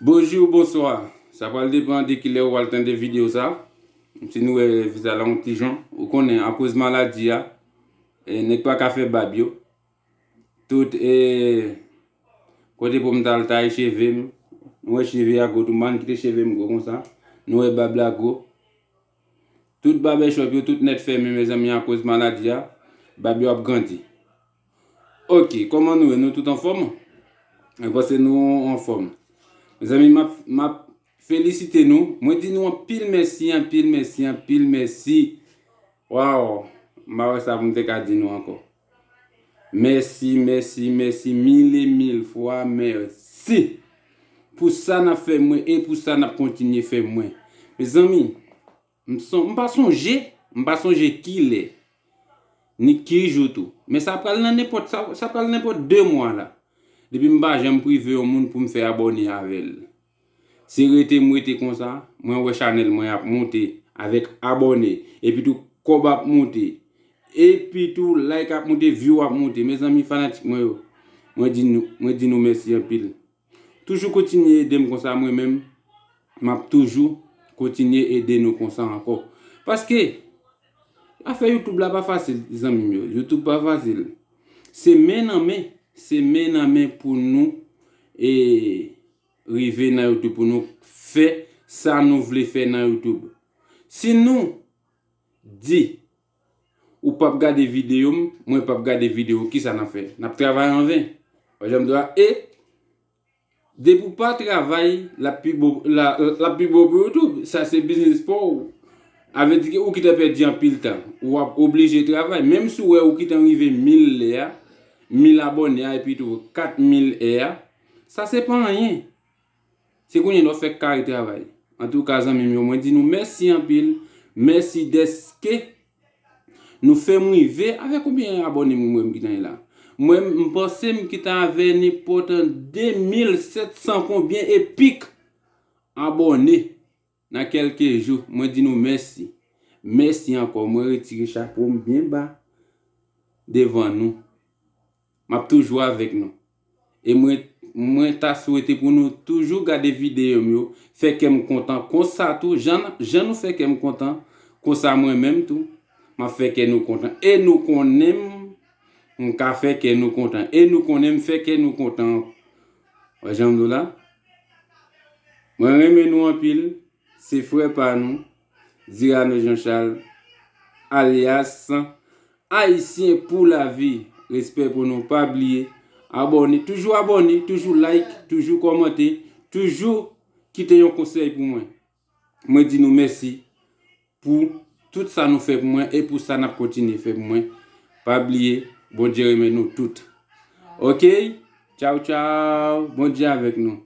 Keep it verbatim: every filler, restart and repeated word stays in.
Bonjou, bonswa. Sa pral depann de kilè ou al tande videyo sa. Si nou wè vizaj la yon ti jan, ou konnen akoz maladi a, e, nèg pa ka fè bab yo. Tout, e, kote pou m t al taye cheve m, nou wè cheve a gwo tou, m pa kite cheve m gwo konsa. Nou wè bab la gwo. Tout barbechòp yo, tout nèt fèmen, mezanmi, akoz maladi a, bab yo ap grandi. Ok, kòman nou ye? Nou tout anfòm? Mwen panse nou anfòm. Mezanmi, m ap, m ap felisite nou. Mwen di nou anpil mèsi, anpil mèsi, anpil mèsi. Waw, m pa wè sa pou m te ka di nou ankò. Mèsi, mèsi, mèsi, mil e mil fwa mèsi pou sa n ap fè mwen e pou sa n ap kontinye fè mwen. Mezanmi, m son, m pa sonje, m pa sonje kilè, ni ki jou tou. Men sa pral nan nenpòt, sa, sa pral nenpòt de mwa la. Depi m pa janm prive yon moun pou m fè abòne avè l. Se rete m rete konsa, mwen wè chanèl mwen ap monte avèk abòne, epi tou kòb ap monte, epi tou like ap monte, view ap monte. Mezanmi fanatik mwen yo, mwen di nou, mwen di nou mèsi anpil. Toujou kontinye ede m konsa, mwen menm, m ap toujou kontinye ede nou konsa ankò. Paske afè YouTube la pa fasil, zanmi m yo. YouTube pa fasil. Se men nan men, se men nan men pou nou, e, rive nan YouTube, pou nou fè sa nou vle fè nan YouTube. Si nou di ou p ap gade videyo m, mwen p ap gade videyo w, kisa n ap fè? N ap travay anven. Wè jan m di w la, e depi w pa travay, l ap pi bon, la, l ap pi bon pou YouTube. Sa se biznis pa w. A vle di ke ou gentan pèdi anpil tan. Ou ap oblije travay. Menm si w wè ou gentan rive mil lè a, mil abòne a, epi tou kat mil è a, sa se pa anyen. Se kounye a w fèk kare travay. Antouka, zanmi m yo, mwen di nou mèsi anpil. Mèsi dèske nou fè m rive. Avèk konbyen abòne m wè m gentan la? Mwen, m panse m gentan avè nenpòt de mil sèt san konbyen e pik abòne nan kèlke jou. Mwen di nou mèsi. Mèsi ankò. Mwen retire chapo m byen ba devan nou. M ap toujou avèk nou. E mwen, mwen ta swete pou nou toujou gade videyo m yo, fè kè m kontan konsa tou, jan, jan nou fè kè m kontan, konsa mwen menm tou, m ap fè kè nou kontan. E nou konnen m, m ka fè kè nou kontan. E nou konnen m fè kè nou kontan. Wè jan m di w la? Mwen renmen nou anpil. Se frè pa nou, Dirano Jean Charles, alyas Ayisyen pou lavi. Respè pou nou, pa bliye abòne, toujou abòne, toujou like, toujou kòmante, toujou kite yon konsèy pou mwen. Mwen di nou mèsi pou tout sa nou fè pou mwen e pou sa n ap kontinye fè pou mwen. Pa bliye, Bondye renmen nou tout. Ok? Tchaw, tchaw. Bondye avèk nou.